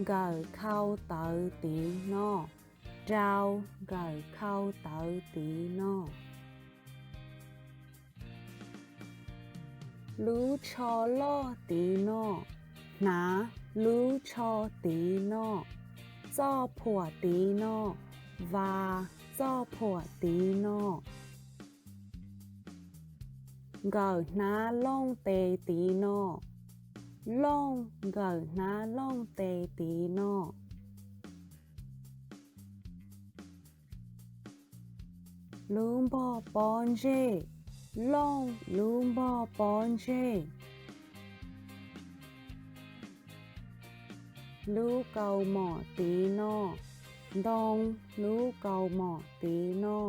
Nkawm khau tawv tiv no. Rau, nkawm khau tawv tiv no. Lub tsho loj tiv no. Hnav, lub tsho tiv no. Txoj phuam tiv no. Vas, txoj phuam tiv no. Nkawm hnav looj tes tiv no. Looj, nkawm hnav looj tes tiv no. Lub npog pob ntseg. Looj, lub npog pob ntseg. Lub kaus mom tiv no. Ntoo, lub kaus mom tiv no.